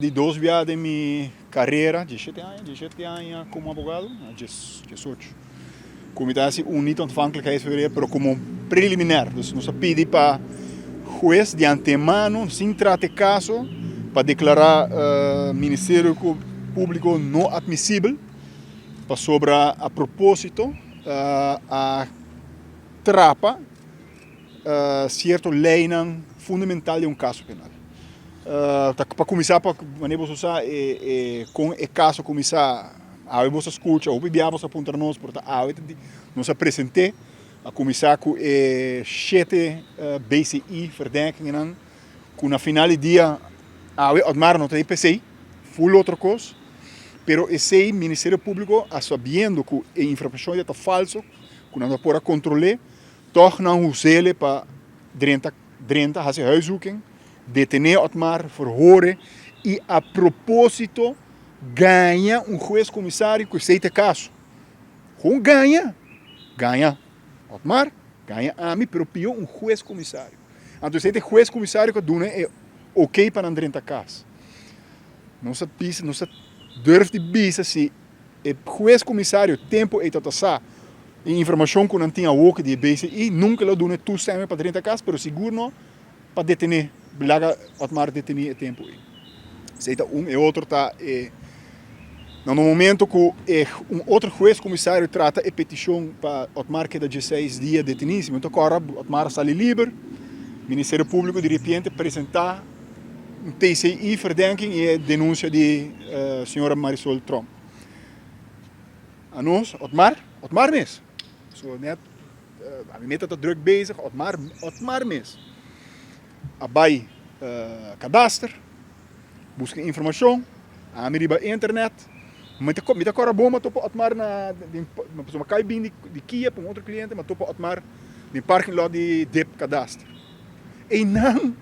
Di dos bia den mi carera, 17 aña, 17 aña como abogado, 18. Cu mi ta haci un niet-ontvankelijkheidsverweer, pero como preliminar. Dus nos a pidi pa hues di antemano, sin trata caso, pa declara Ministerio Publico no admisibel, pasobra a proposito a trapa cierto ley fundamental di un caso penal. Pa cuminsa, pa manera bo sa, con e caso cuminsa, awe bo scucha, of bia bo puntra nos, por awe nos a presenta, a cuminsa cu e shete BCI verdenkingen, cu na final di dia, awe Otmar no tin PC, full otro cos, pero esey Ministerio Publico, a sabiendo cu e informacion ta falso, cu nan por a controla, toch nan us'e pa drenta, drenta, haci huiszoeking, detene Otmar, verhoren y a proposito gaña un hues comisario cu esey caso. Gewoon gaña, gaña Otmar, gaña ami, pero pio un hues comisario. Anto, esey hues comisario cu duna e ok pa nan drenta cas. Nos ta bisa, nos ta durf di bisa, si e hues comisario tempo ey ta sa e informacion cu nan tin awo di BCI, nunca lo duna toestemming pa drenta cas, pero sigur no pa detene, laga Otmar detene e tempo ey. Esey ta un, e otro ta no momento cu un otro hues comisario trata e peticion pa Otmar keda 16 dia deteni, anto awor Otmar sali liber, Ministerio Publico di repente presenta un TCI verdenking y denuncia di señora Marisol Tromp. Anos, Otmar, Otmar mes. So net, ami ta druk bezig, Otmar, Otmar mes. A bay kadaster, busca informacion, ami riba internet, mi ta cora bon, m'a topa Otmar na di ma cay bin di Kia pa un otro cliente, m'a topa Otmar den parking lot di Dip Kadaster. Y nan,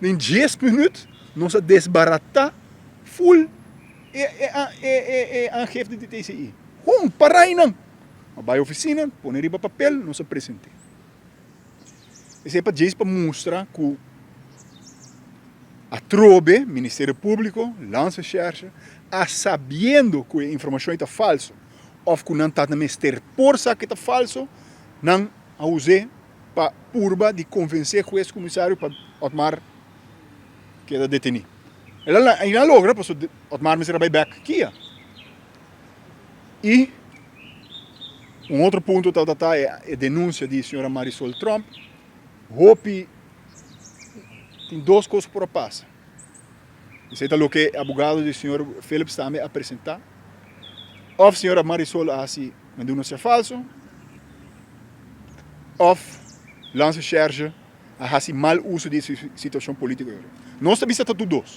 den 10 minuut, nos a desbarata full e aangifte di TCI. Gewoon para nan. M'a bay oficina, pone riba papel, nos a presenta. Esey pa pa mustra cu atrobe, Ministerio Publico, Landsrecherche, a sabiendo cu e informacion ta falso, of cu nan ta mester por sa cu ta falso, nan a usa pa purba di convence hues comisario pa Otmar keda deteni. El a logra, pasobra Otmar mester bay back Kia. Y un otro punto ta e denuncia di señora Marisol Tromp. Hopi tin dos cos por pasa. Esey ta loke abogado di señor Philips tambe a presenta. Of señora Marisol a haci un denuncia falso, of Landsrecherche a haci mal uso di situacion politico. Nos ta bisa tur dos.